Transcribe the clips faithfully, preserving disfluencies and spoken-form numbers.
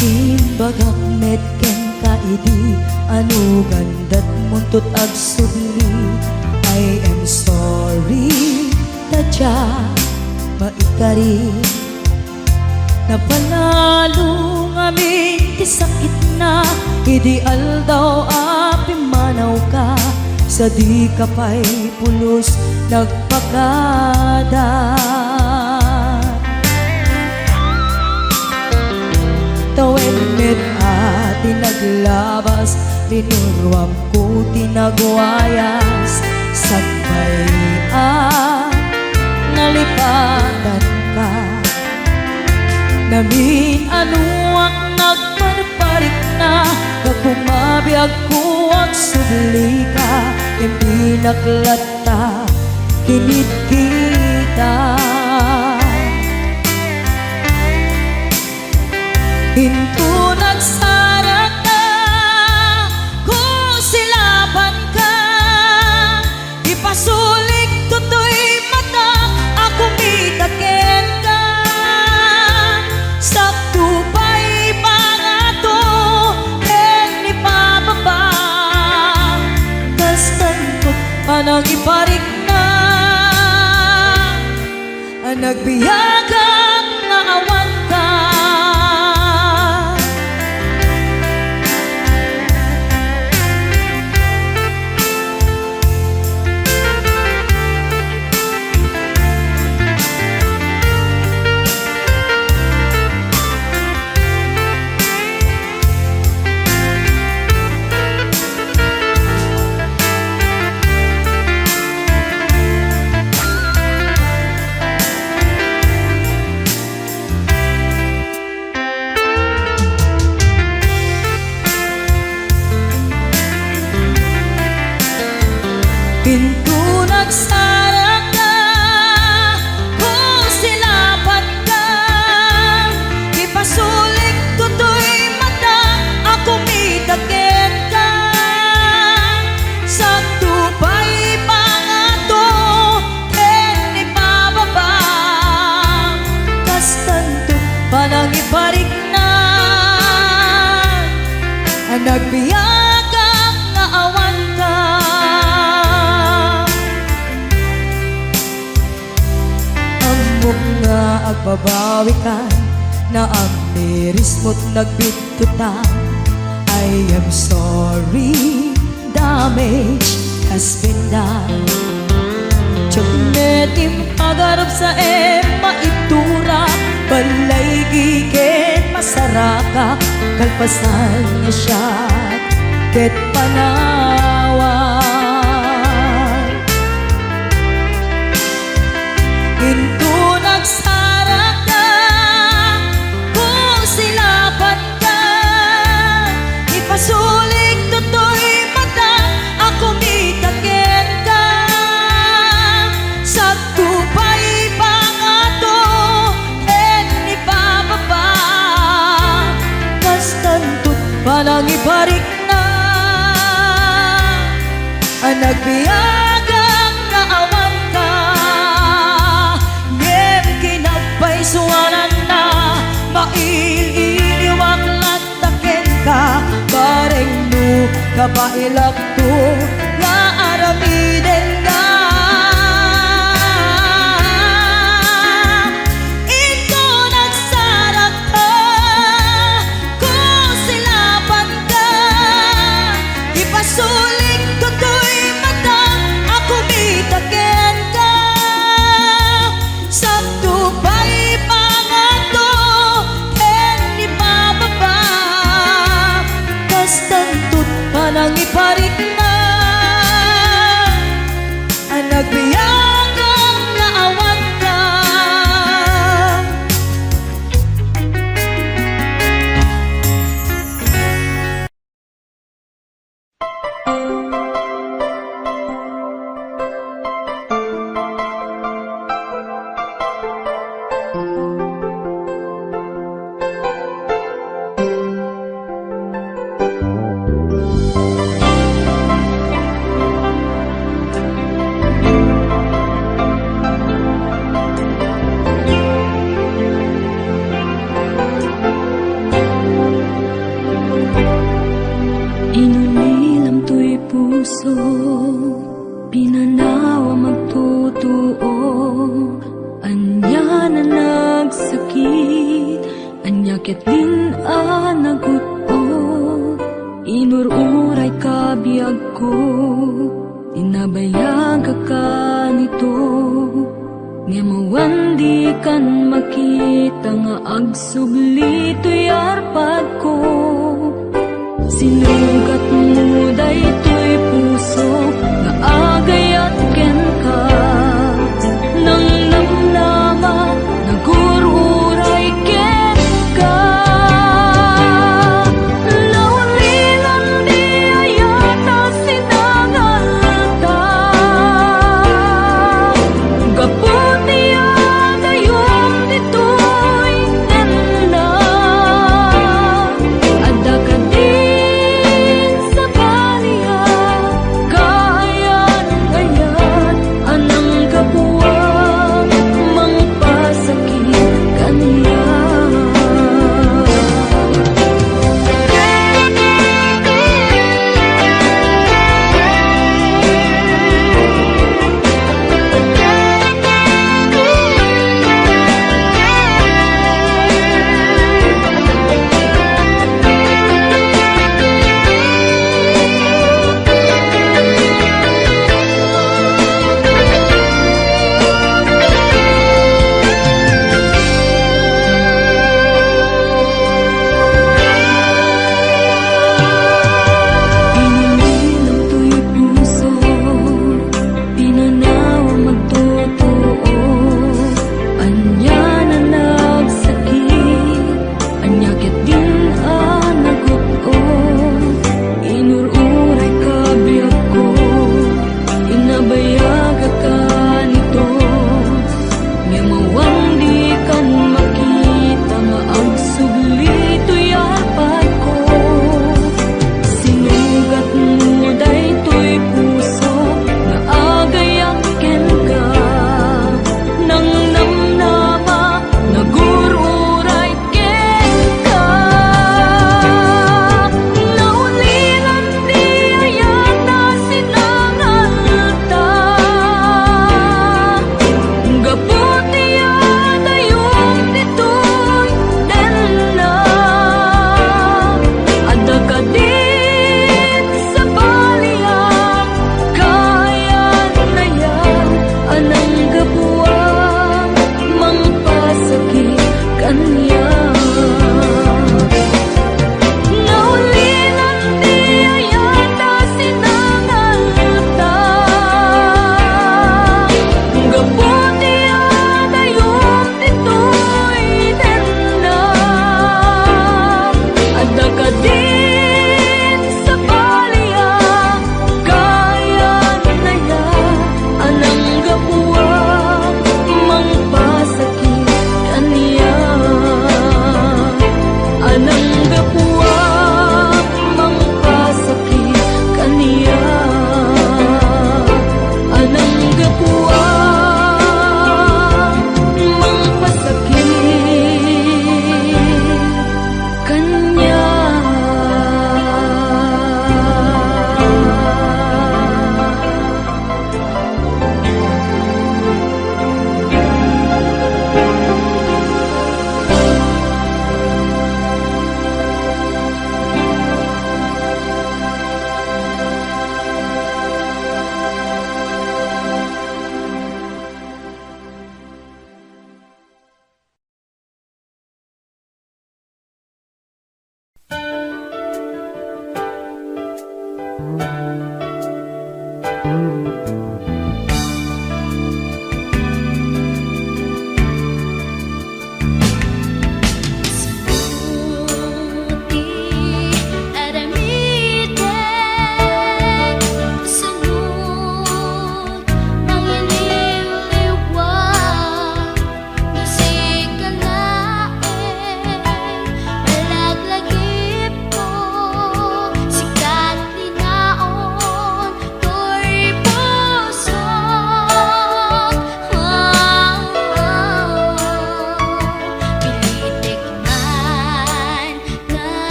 Imbagak met kenka idi anugan datmunto agsubli. I am sorry, ta diak maikari. Napanalo ngamin ti sakitna idi aldaw a pimmanawka, sadika pay pulos nagpakada. Tawen met a ti naglabas, binuruamko ti nagwayas, sakbay a nalipatanka. Namin-anoak nagparparikna, gapu mabiagko agsublika, ken binaklat ta kinitkitak. Inton agsarakka, kusilapanka, ipasulik toy matak a kumita kenka. Sakto pay pangato ken ipababa, kastanto panangiparikna. A nagbiagak nga awanka. Inton agsarakka, kusilapanka, ipasulik toy matak a kumita kenka. Sakto pay pangato ken ipababa, kastanto panangiparikna. A nagbiagak nga awanka. Ammok nga agbabawikan, naamirismo't nagbittotan. I am sorry, damage has been done. Diak met impagarupsaem maitura, balay giken masarakak, kalpasan nga siak ket panawan. Inton agsarakka, kusilapanka, ipasulik toy matak a kumita kenka. Sakto pay pangato ken ipababa, kastanto panangiparikna. A nagbiagak nga awanka, ngem kinapaysuananna, mail-iliwak latta kenka, bareng no kabaelakto nga aramidenka. Inton agsarakka, kusilapanka, ipasulik toy matak a kumita kenka. Sakto pay pangato ken ipababa, kastanto panangiparikna. Ket din a nagut-ot, inur-uray ka biagko, tinabayagaka nito. Ngem awan dikan makita nga agsubli toy arpadko. Sinugatmo daytoy puso nga agayat kenka. Nangnamnama, nagur-uray kenka. Naulilan di ayat a sinangalta. Gapu ti agayom ditoy ngenna.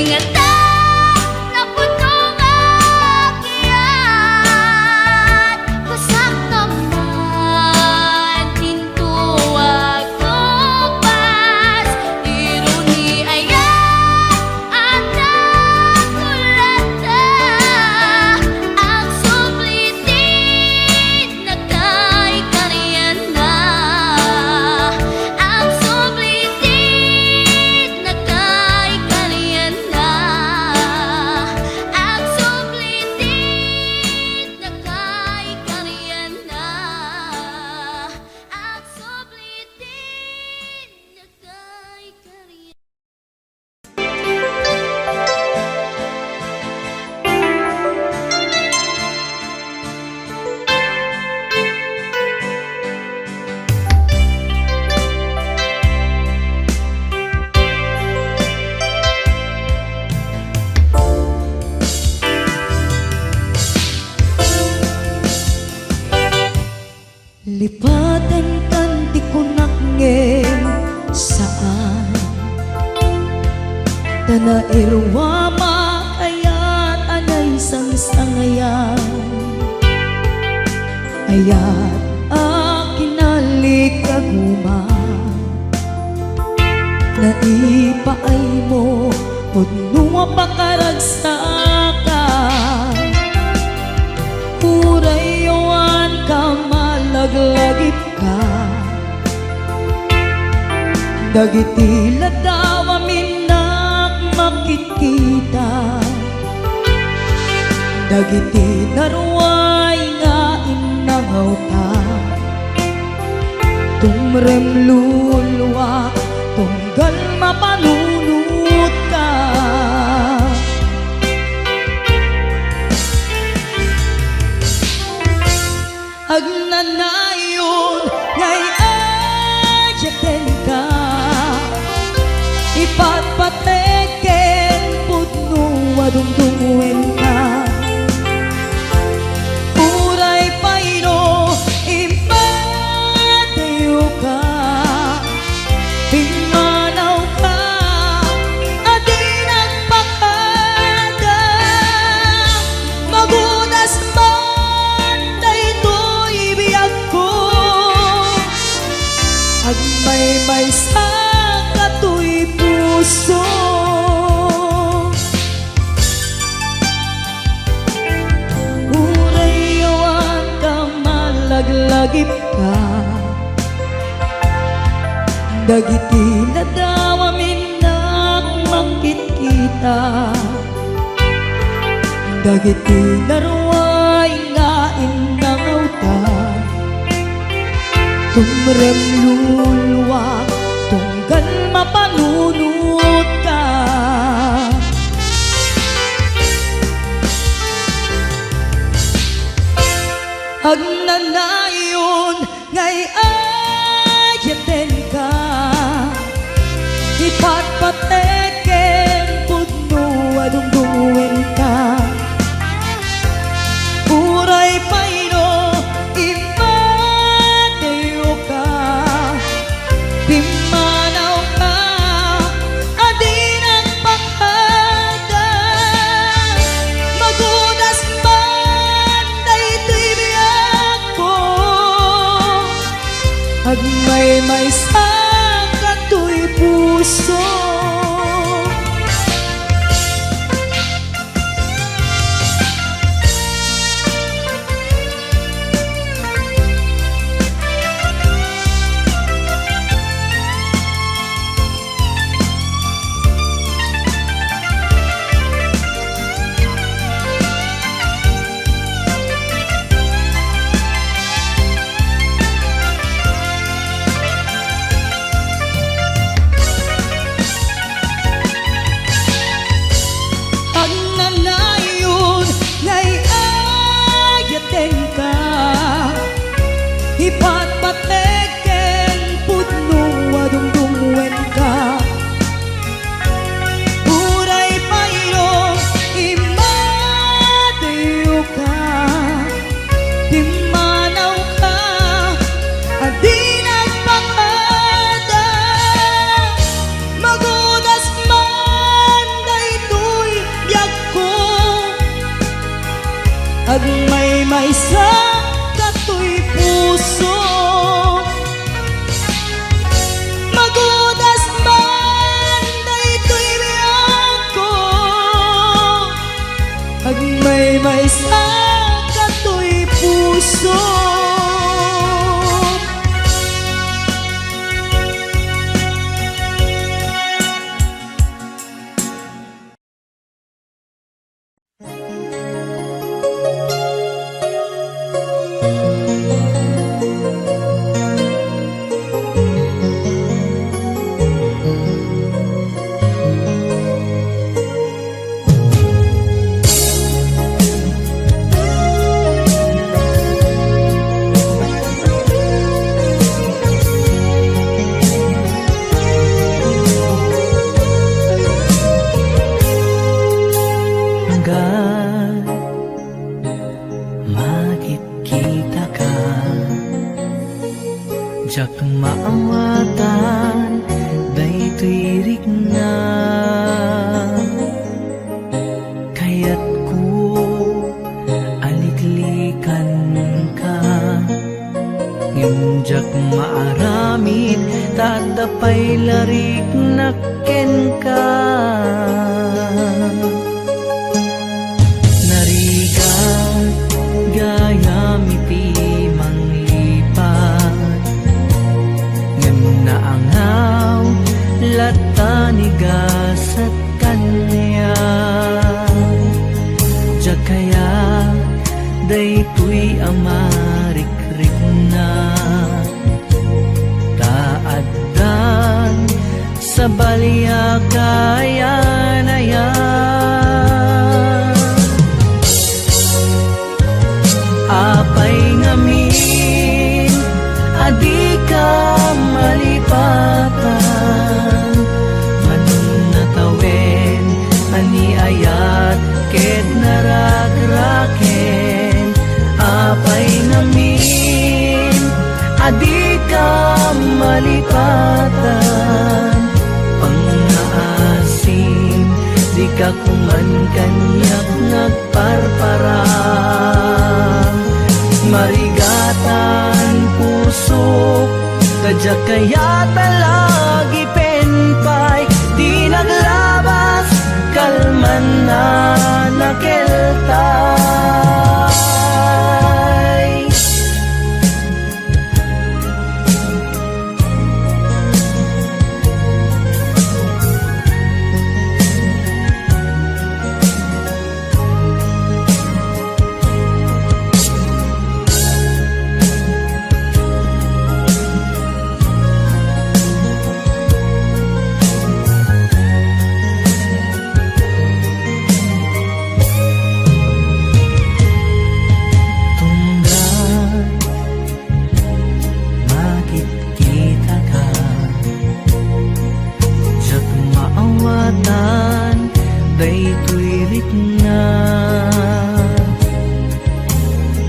Ngata napudno nga agyat, pasak naman dinto agtupas. Iruni ayat, anak, kulata, agsubli ti nakaikarianna, agsubli ti nakaikarianna, agsubli ti nakaikarianna, agsubli ti nakaikarianna. Lipatenkan ti kunak ngem saan, ta nairuamak ayat a naisangsangayan. Ayat a kinalikaguman, naipaaymo pudno a pakaragsakan. Uray awan ka malaglagipka, dagiti ladaw a minnak makitkita, dagiti naruay nga innangawta. Tumrem luluak, tunggal mapanunotka. Agnanayon nga iyayatenka, ipatpatek ken pudno a dungdungngoenka. Uray pay no impadayoka, pimmanawka a di nagpakada. Magudas man daytoy biagko, agmaymaysa katoy puso. Uray awan ka malaglagipka, dagiti ladaw a minnak makitkita, dagiti naruay nga innangawta. Tumrem luluak, tunggal mapanunotka. Agnanayon nga iyayatenka, ipatpatek ken pudno a dungdungngoenka. Uray pay no impadayoka, pimmanawka a di nagpakada. Magudas man daytoy biagko, agmaymaysa katoy puso. Ngem makitkitaka, diak maawatan daytoy rikna. Kayatko a liklikanka, ngem diak maaramid ta adda pay la riknak kenka. Narigat gayam iti manglipat, ngem naangaw latta ni gasat kaniak. Diak kayat daytoy a marikrikna, ta addan sabali a kayan-ayan. Apay ngamin a dika malipatan? Manong natawen a ni ayat ket narakraken. Apay ngamin a dika malipatan? Pangngaasim, dika kuman kaniak nagparparang. Marigatan pusok, ta diak kayat a lagipen pay ti naglabas kalman a nakeltay. Tunggal makitkitaka, diak maawatan daytoy rikna.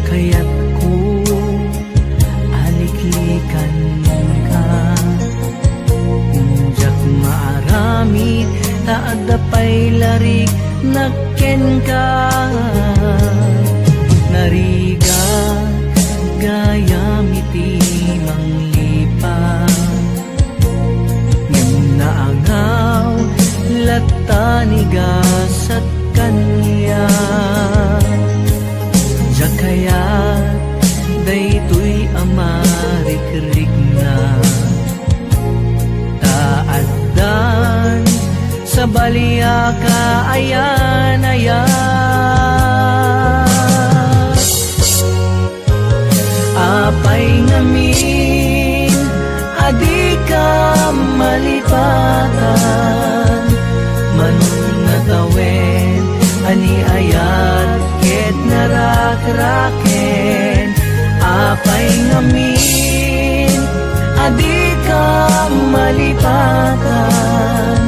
Kayatko a liklikanka, ngem diak maaramid ta adda pay la riknak kenka. Narigat gayam iti manglipat, ngem naangaw latta ni gasat kaniak. Diak kayat daytoy a marikrikna, ta addan sabali a kaayan-ayan. Apay ngamin a dika malipatan? Manong natawen a ni ayat ket narakraken. Apay ngamin a dika malipatan?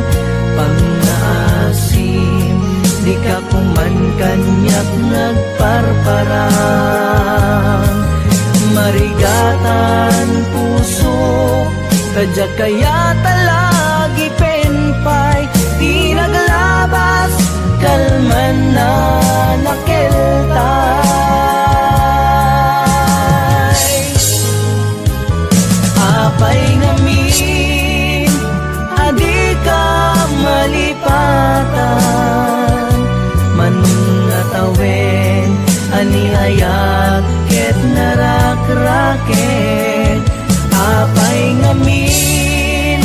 Pangngaasim, dika kuman kaniak nagparparang. Marigatan pusok, ta diak kayat a lagipen pay ti naglabas kalman a nakeltay. Apay ngamin a dika malipatan? Manong natawen a ni ayat ket nara Min,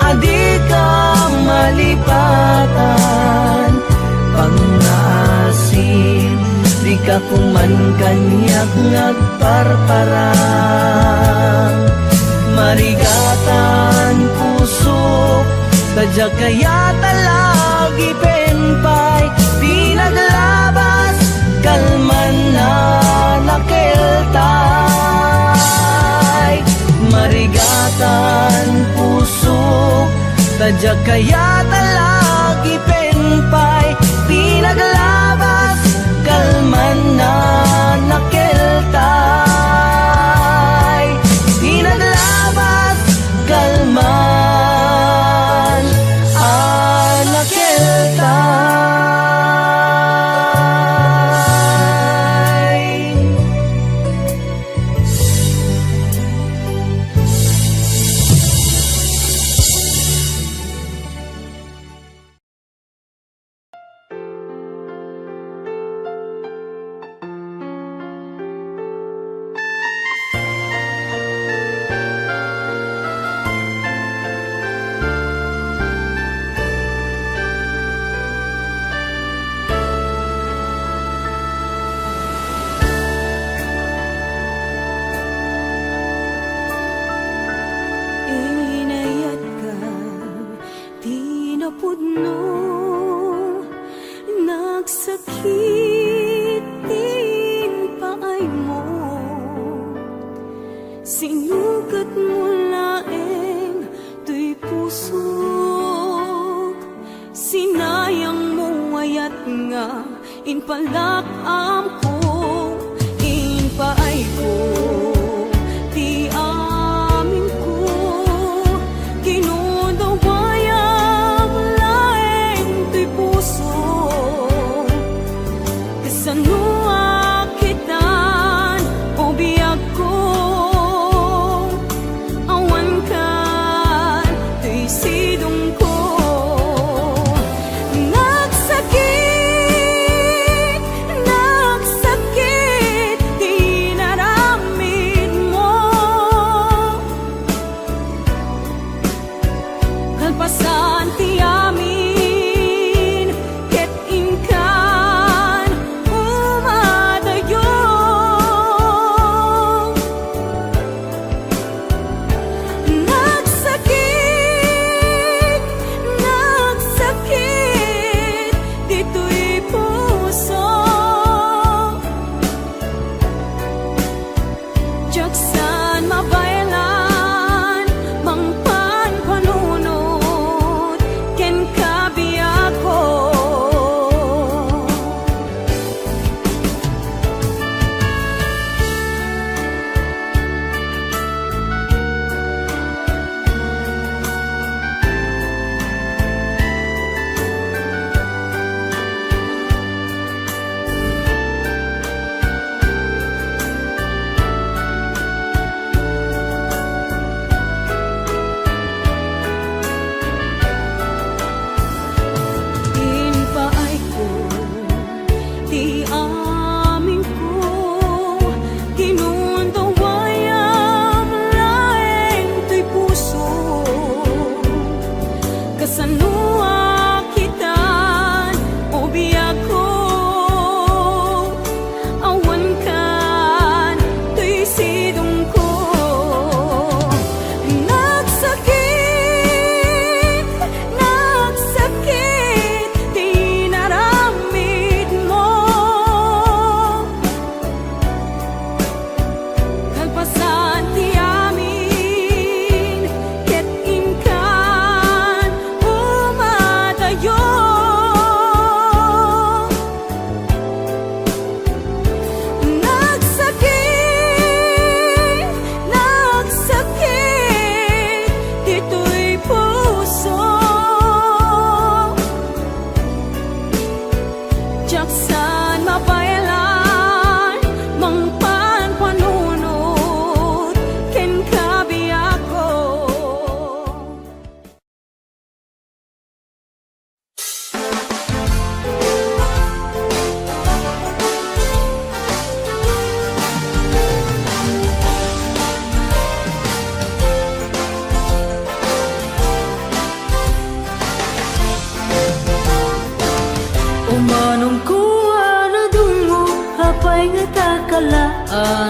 a dika malipatan, pangngaasim, dika kuman kaniak nga agparparang. Marigatan pusok, ta diak kayat a lagipen pay, pinaglabas, kalman a nakeltay. Marigatan pusok, ta diak kayat a lagipen pay, pinaglabas, kalman a nakeltay. Pinaglabas, kalman a nakeltay. Inayatka ti napudno, nagsakit ti impaaymo. Sinukatmo laeng toy pusok, sinayangmo ayat nga impalak-amko, impaayko ti aminko, kinudawayam laeng toy puso. Kasano a kitan, o biagko, awan kan toy sidongko. Nagsakit, nagsakit.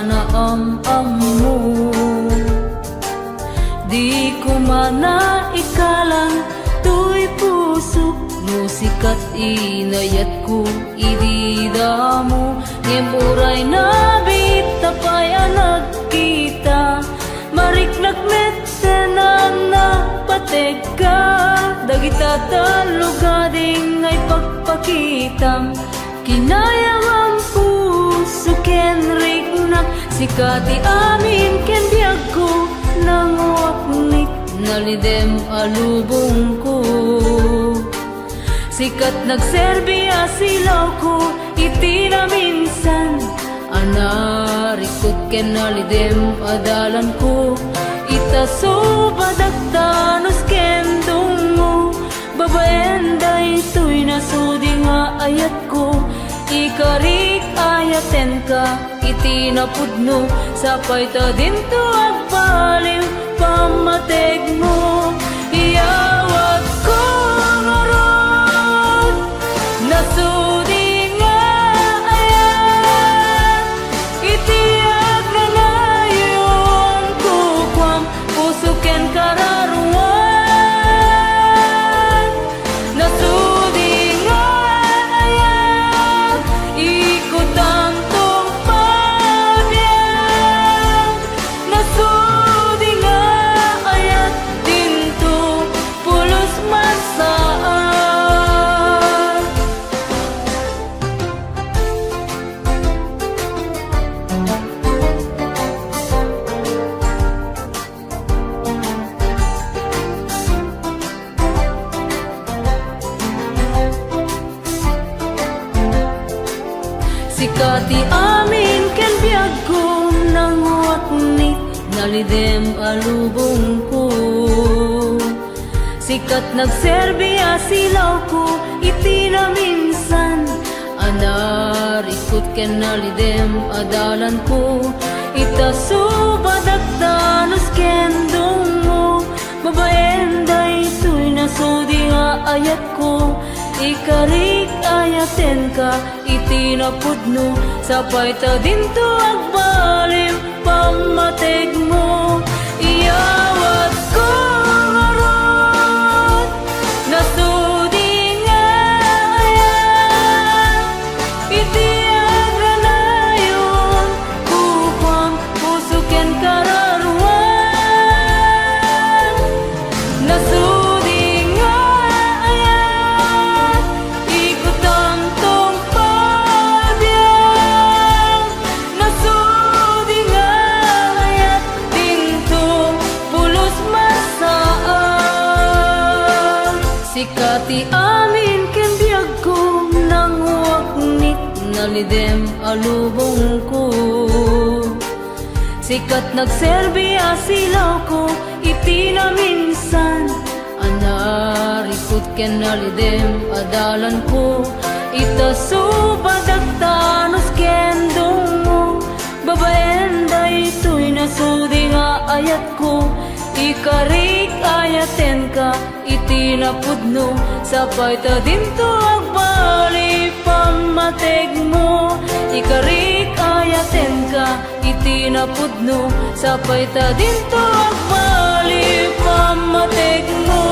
naam-ammo. Di ko man naikalan toy pusok no sikat inayatko idi damo. Ngem uray nabit ta pay a nagkita, mariknak met Senan, napategka dagita tallo gading nga ipakpakitam. Kinayawam puso ken riknak, sika ti amin ken biagko, nanguaknik, nalidem a lubongko. Sikat nagserbi a silawko iti naminsan a narikut ken nalidem a dalanko. Ita subadak ta nusken dungngo, babaen daytoy nasudi nga ayatko. Ikarik, ayatenka iti napudno, sapay ta dinto agbaliw pammategmo. Iyawatko ngarud, nasudi nga ayat, iti agnanayon kukuam, puso ken kararuan. Nasudi nga ayat, ikutam tungpal biag. Nasudi nga ayat, dinto pulos masaad. Sika ti amin ken biagko, nanguaknik, nalidem a lubongko. Sikat nagserbi a silawko iti naminsan a narikut ken nalidem a dalanko. Ita subadak ta nusken dungngo, babaen daytoy nasudi nga ayatko. Ikarik, ayatenka iti napudno, sapay ta dinto agbaliw pammategmo. Iyawatko ngarud, nasudi nga ayat, iti agnanayon kukuam, puso ken kararuan. Nasudi nga ayat, ikutam tungpal biag. Nasudi nga ayat, dinto pulos masaad. Sika ti amin ken biagko, nanguaknik, nalidem a lubongko. Sikat nagserbi a silawko iti naminsan a narikut ken nalidem a dalanko. Ita subadak ta nusken dungngo, babaen daytoy nasudi nga ayatko. Ikarik, ayatenka iti napudno, sapay ta dinto agbaliw pammategmo. Ikarik, ayatenka iti napudno, sapay ta dinto agbaliw pammategmo.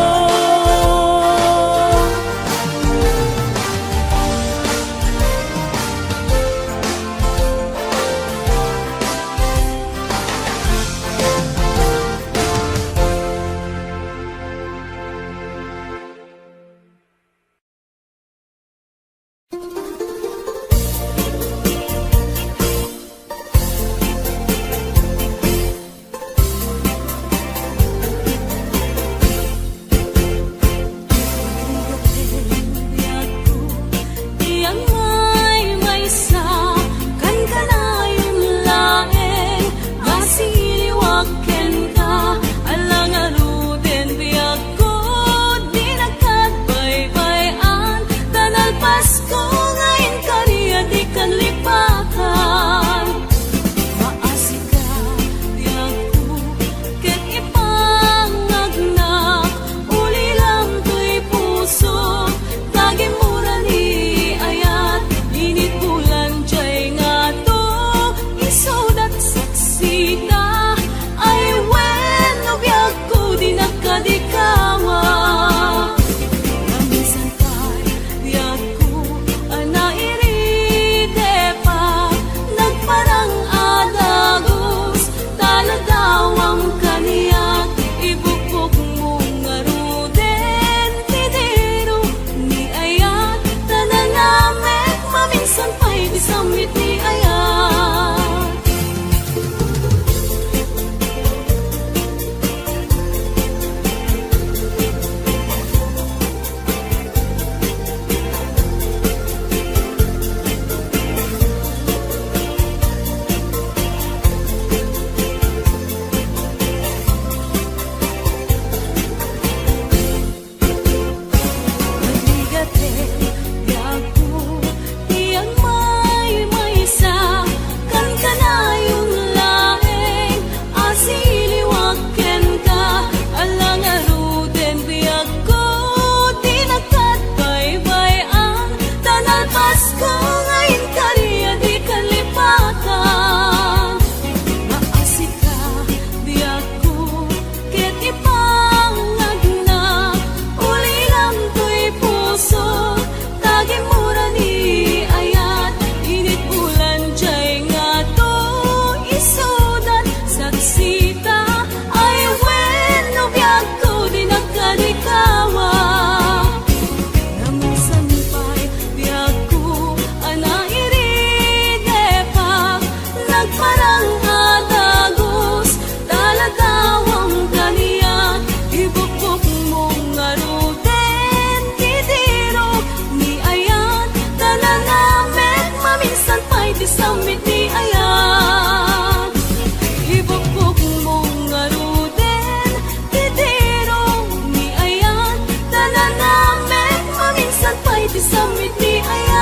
iti ayat.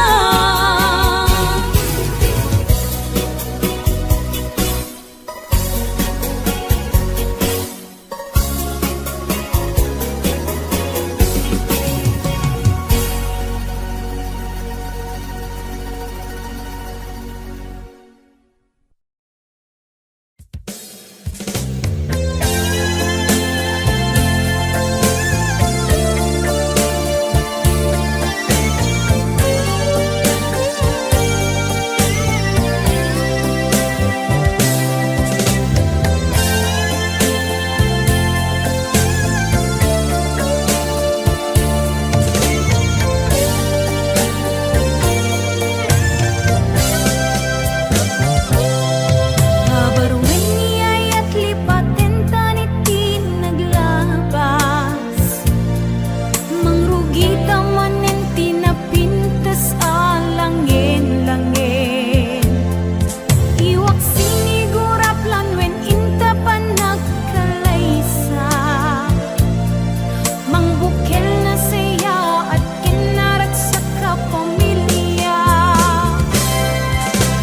Pabaruen ni ayat lipaten tan iti naglabas. Mangrugita manen ti napintas a langen-langen. Iwak sinigurap lan wen inta panagkalaysa. Mangbukel na saya at ken naragsak a pamilia.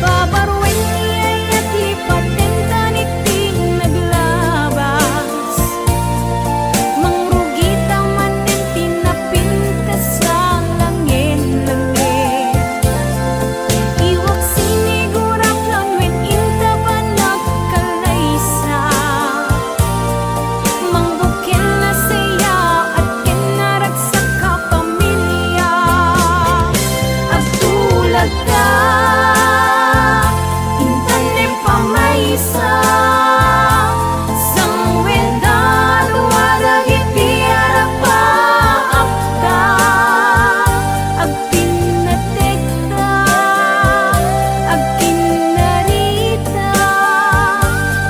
Pabaruen ni ayat lipaten tan iti naglabas. Mangrugita manen ti napintas a langen-langen. Iwak sinigurap lan wen inta panagkalaysa. Mangbukel na saya at ken naragsak a pamilia. Agtulagda, intan ni pamaysa, sangwenda dua dagiti arapaapda. Agpinnatekda, agkinnarita,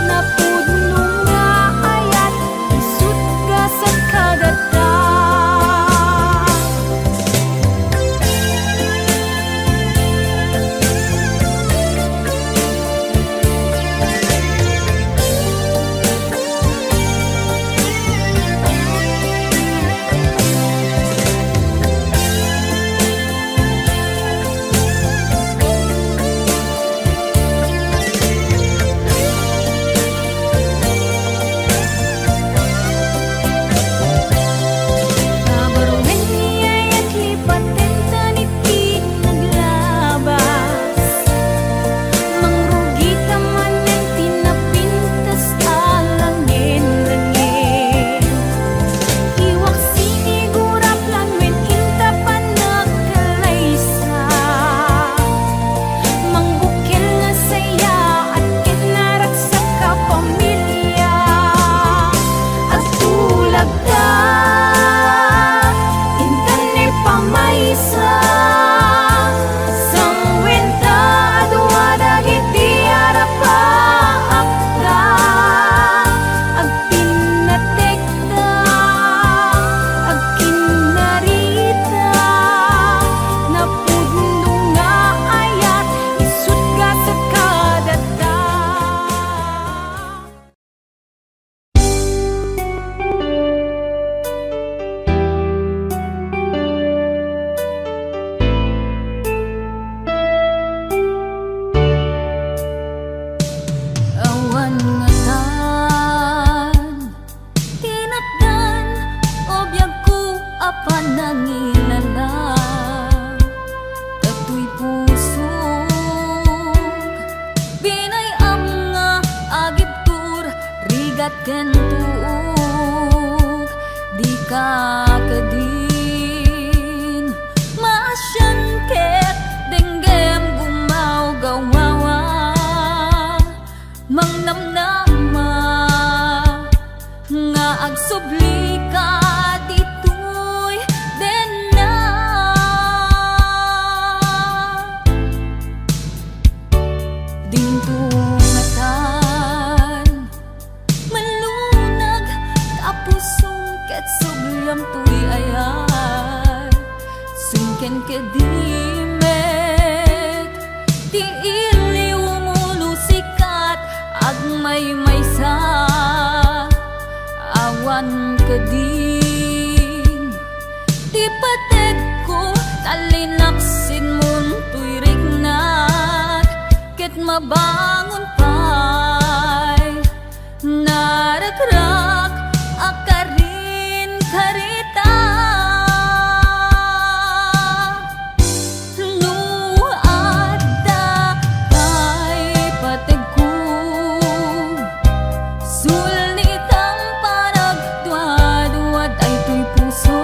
napudno nga ayat, isut' gasat kadata. Kabaruen ni ayat lipaten tan iti naglabas. Mangrugita manen ti napintas a langen-langen. Iwak sinigurap lan wen inta panagkalaysa. Mangbukel na saya at ken naragsak a pamilia. Agtulagda, intan ni pamaysa, sangwenta a dua dagiti arapaapda. Agpinnatekda, agkinnarita, napudno nga ayat, isut' gasat kadata. Awan ngatan tinatdan o biagko a panangilala. Datoy pusok, binay-am nga agibtur, rigat ken tuok, dika kadin maasian ket denggem gumawgawawa. Mangnamnama nga agsublika ditoy denna. Dinto ngatan malunag a pusom ket subliam toy ayat. Sumken kadi met ti iliwmo no sikat agmaymaysa. Awan kadin ti pategko Tallinak sidmon toy riknak, ket mabangon pay. Narakrak a karin karita. No adda pay pategko, sulnitam panagduadua daytoy puso.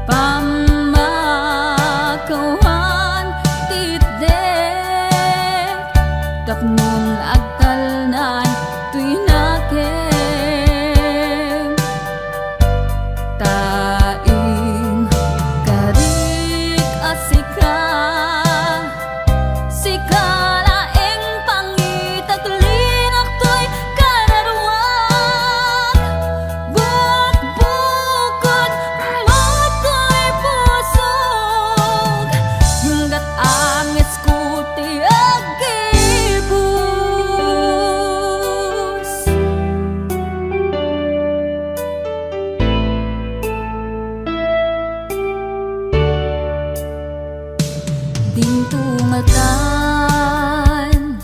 Pammakawan ti itdek, tapnon agtalnan toy nakem. Ta inkarik a sika, sika laeng pangitaklinak toy kararuak. Bukbukod mo toy pusok, inggat angesko ti aggibus. Dinto ngatan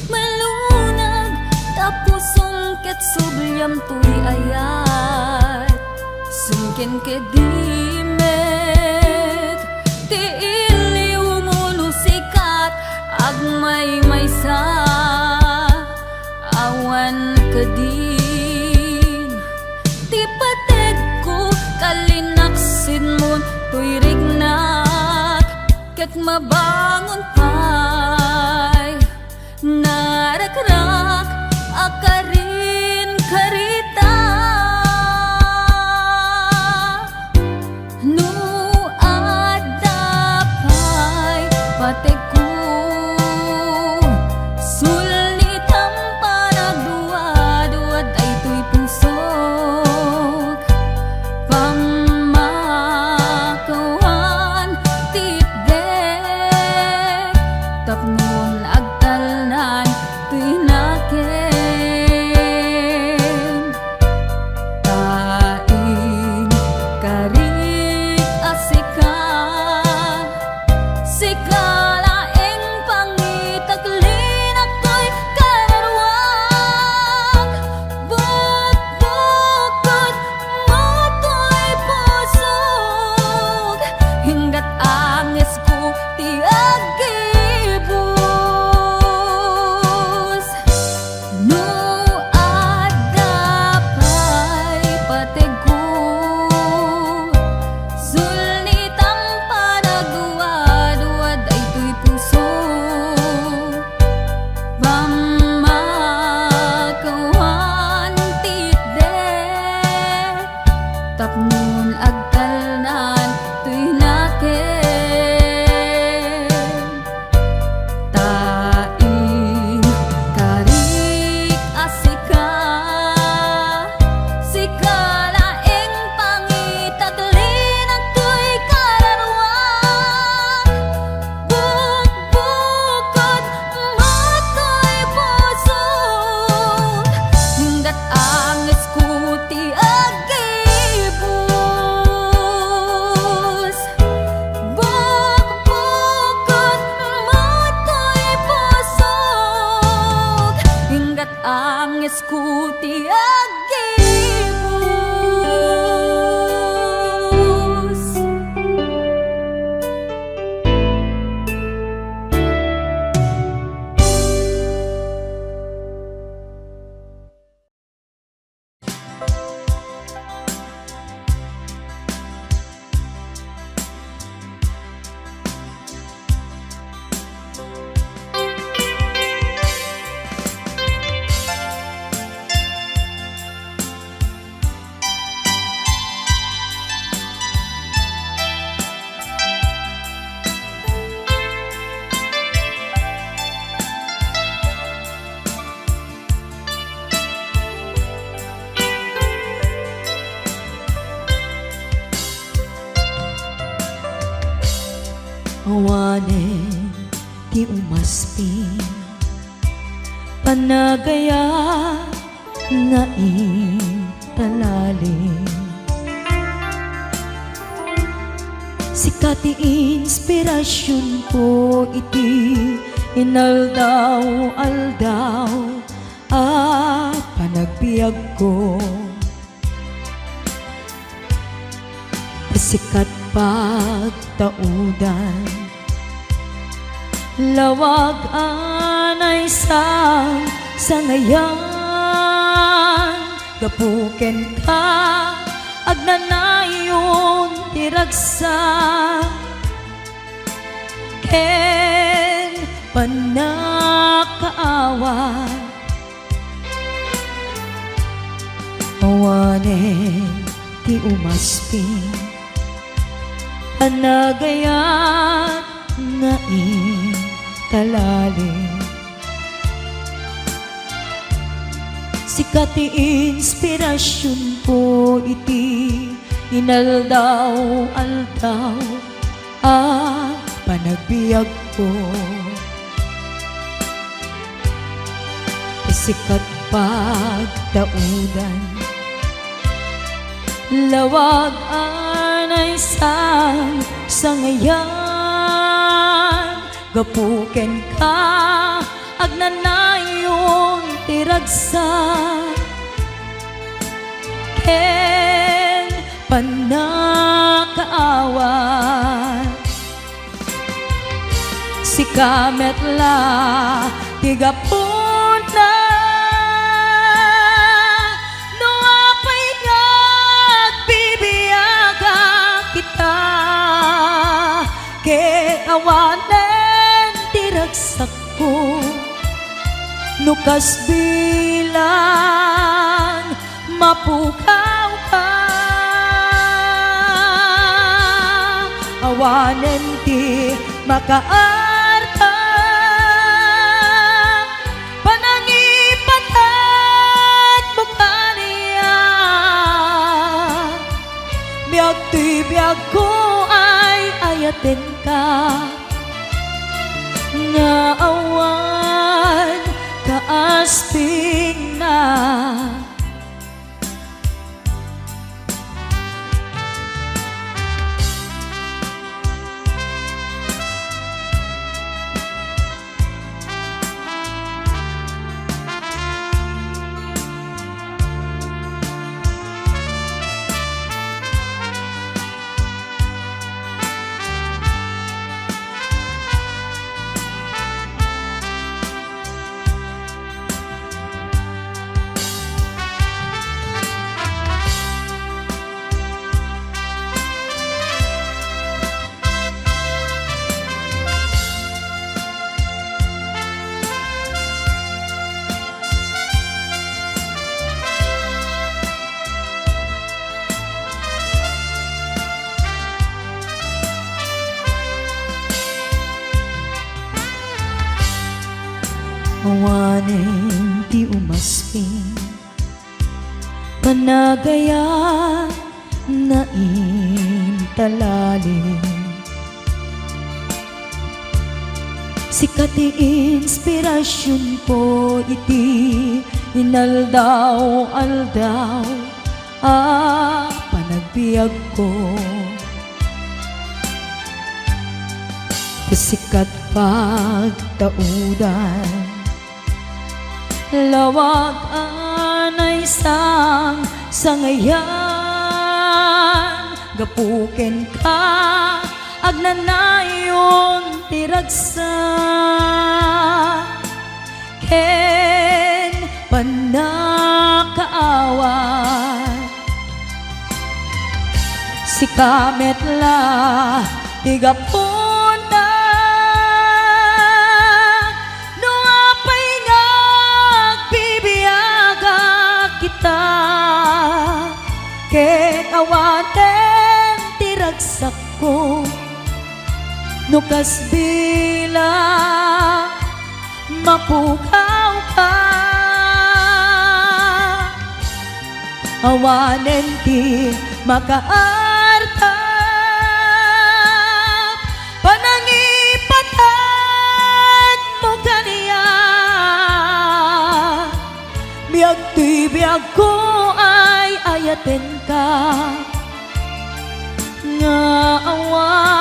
malunag ta pusom ket subliam toy ayat. Sungken kedi met ti iliwmo no sikat agmaymaysa. Awan kadin ti pategko, tallinak sidmon toy riknak, ket mabangon pay. Narakrak a karin karita. No adda pay pategko, sulnitam panagduadua daytoy pusok. Pammakawan ti itdek, tapnon agtalnan toy nakem. Ta inkarik a sika, sika laeng pangitaklinak toy kararuak. Bukbukod mo toy pusok, inggat angesko ti aggibus. No adda pay pategko, sulnitam panagduadua daytoy puso. Pammakawan ti itdek, tapnon agtalnan toy nakem. Ta inkarik a sika, sika laeng pangitaklinak toy kararuak. Bukbukod mo toy pusok, inggat angesko ti aggibus. Bukbukod mo toy pusok, inggat angesko ti aggibus. Awanen ti umasping, panagaya nga intalaling. Sika ti inspirasionko iti inaldaw-aldaw a panagbiagko. Ti sikat pagtaudan, lawag a naisang sangayan, gapu kenka, agnanayon ti ragsak ken pannakaawat. Awanen ti umasping, panagayat nga intalali. Sika ti inspirasionko iti inaldaw-aldaw a panagbiagko. Ti sikat pagtaudan, lawag a naisang sangayan, gapu kenka, agnanayon ti ragsak ken pannakaawat. Sika met la ti gapuna no apay nga agbibiagak ita, ket awanen ti ragsakko no kasbilang mapukawka. Awanen ti makaartak, panangipatagmo kaniak. Biag toy biagko ay ayatenka, nga awan kaaspingna. Awanen ti umasping, panagayat nga intalali. Sika ti inspirasionko iti inaldaw-aldaw a panagbiagko. Ti sikat pagtaudan, lawag a naisang sangayan, gapu kenka, agnanayon ti ragsak ken pannakaawat. Sika met la ti gapuna no apay nga agbibiagak ita, ket awanen ti ragsakko no kasbilang mapukawka. Awanen ti makaartak, panangipatagmo kaniak. Biag toy biagko ay ayatenka, nga awan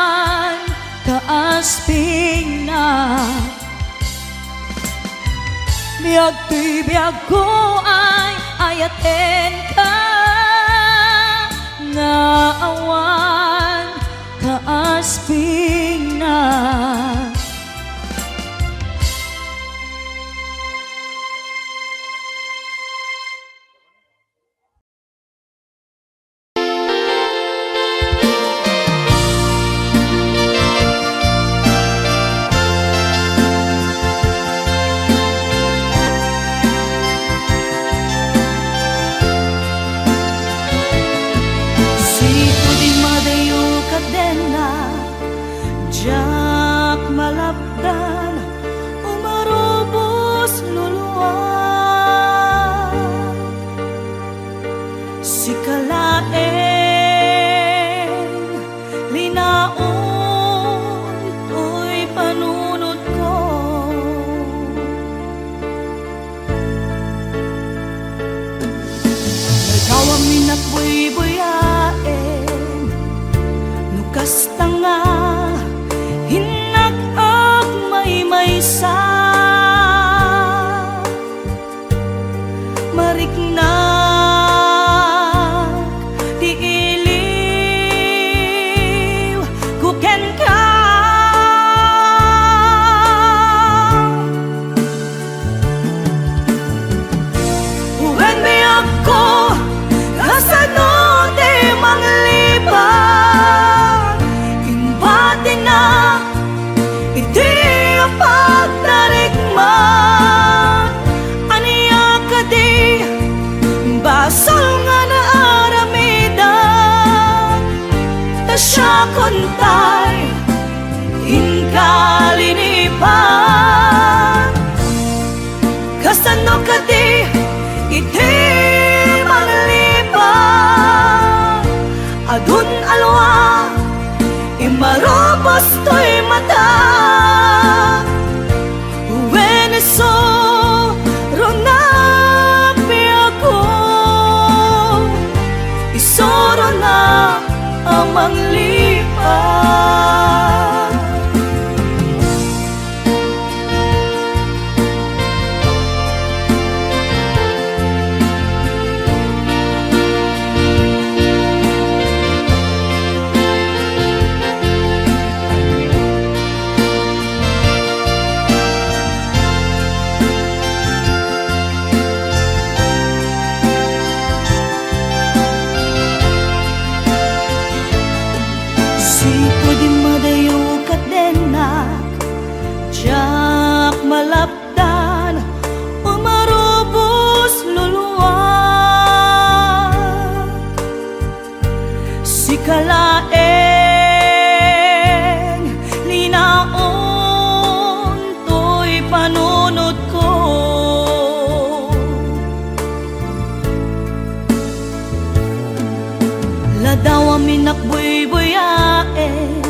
Aspingna. Biag toy biagko ay ayatenka nga awan kaaspingna. Sika di madayo kadena, diak malapdan, umarubos luluag. Sika laeng linaon toy panunotko. Nagawam inakbuybuyaen, no kasta nga innak agmaymaysa. Mariknak ti iliwko kenka. Wen biagko, kasano ti manglipad? Imbatinak iti pagtarikman. Ania kadi basol nga naaramidak? Ta siakon tay inka linipat. Kasano kadi iti manglipad? Adun alwa, imarubos toy mata. Wen isu, runak biagko, isurona a manglipad. Sika di madayo kadena, diak malapdan, umarubos luluag. Sika laeng linaon toy panunotko. Ladawam innak buybuyaen,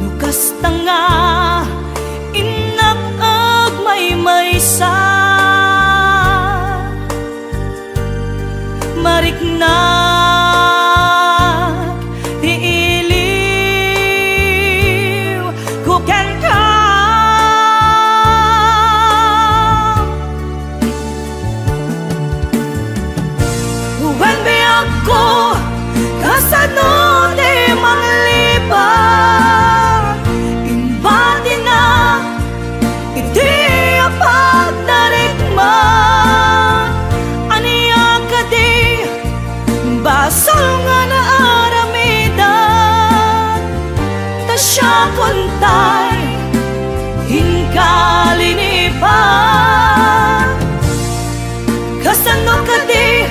no kasta nga innak agmaymaysa. Mariknak ti iliwko kenka. Wen biagko, kasano ti manglipad? Imbatinak iti pagtarikman. Ania kadi basol nga naaramidak? Ta siakon tay inka linipat. Kasano kadi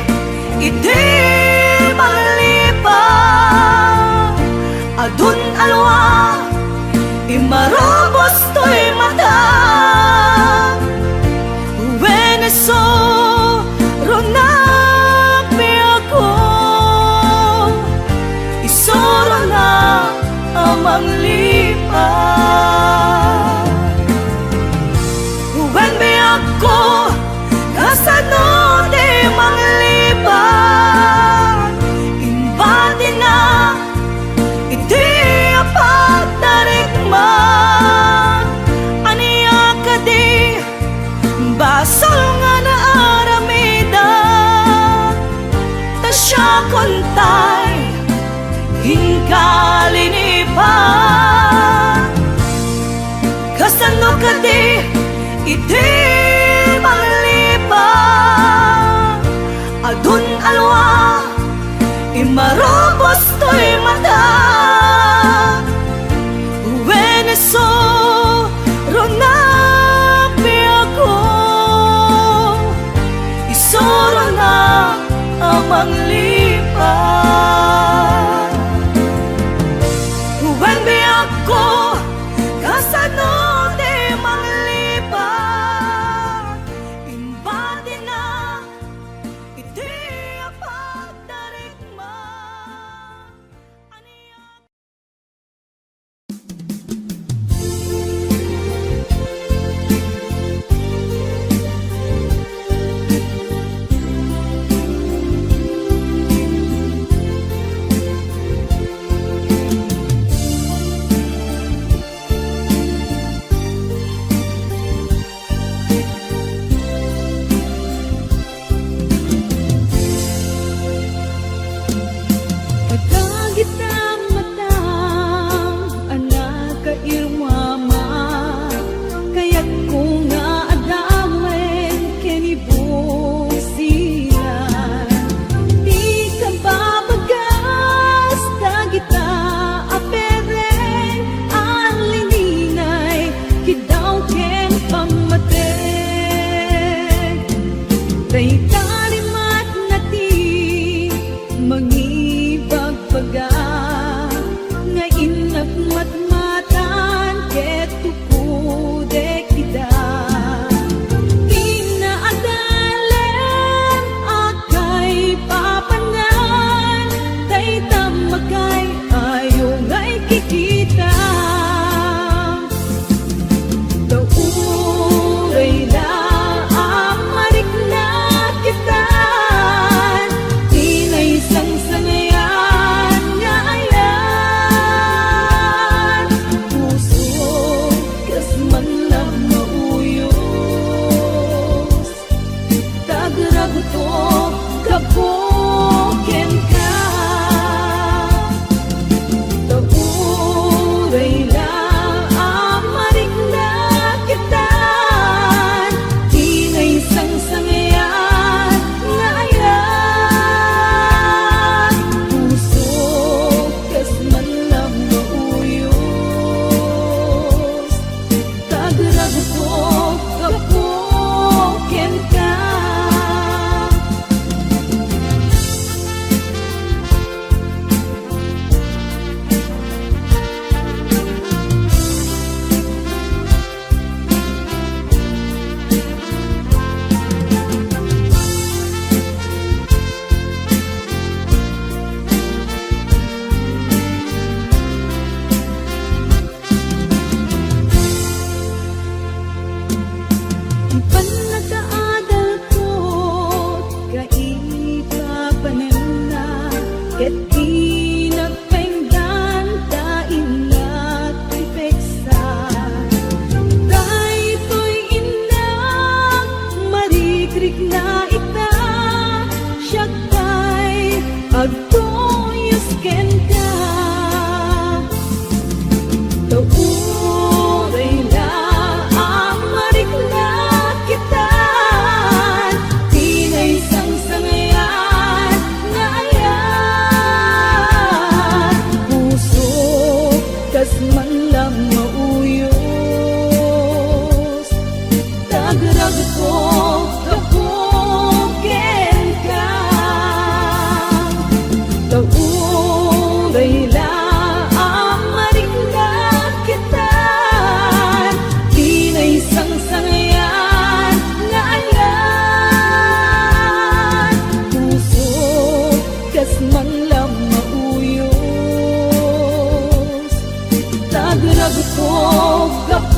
iti manglipad? Adun alwa, imarubos toy mata. Wen isu, runak biagko, isurona a manglipad. Wen biagko, kasano ti manglipad? Imbatinak iti a pagtarik Biagko, kasano ti manglipat? Imbatina iti apagdarikma. Ania Kadagita matam a nakairmama, kayatko nga adawen ken ibusilan ti kababagas dagita a pereng a lininay, kiddaw ken pammateg. Dayta rimatna ti mangibagbaga nga innak matmatan ket tukudek ida. Ti naadalem a kaipapanan, dayta makay-ayo nga ikikita. Ta uray la a marikna kita, ti naisangsangayan nga ayat, puso, kas man la mauyos. Tagragto gapu kenka. Ta uray la a marikna kita, ti naisangsangayan nga ayat, puso, kas man la mauyos. Tagragto gapu kenka. Ti pannakaadalko kaipapananna, ket dinak pengdan ta innak ti peksa. Daytoy innak, marikrikna ita, siak tay ag- tuyos kenka. Ta uray la a marikna kita, ti naisangsangayan nga ayat, puso, kas man la mauyos. Tagragto gapu kenka. Ta uray la a marikna kita, ti naisangsangayan nga ayat, puso, kas man la mauyos. Tagragto gapu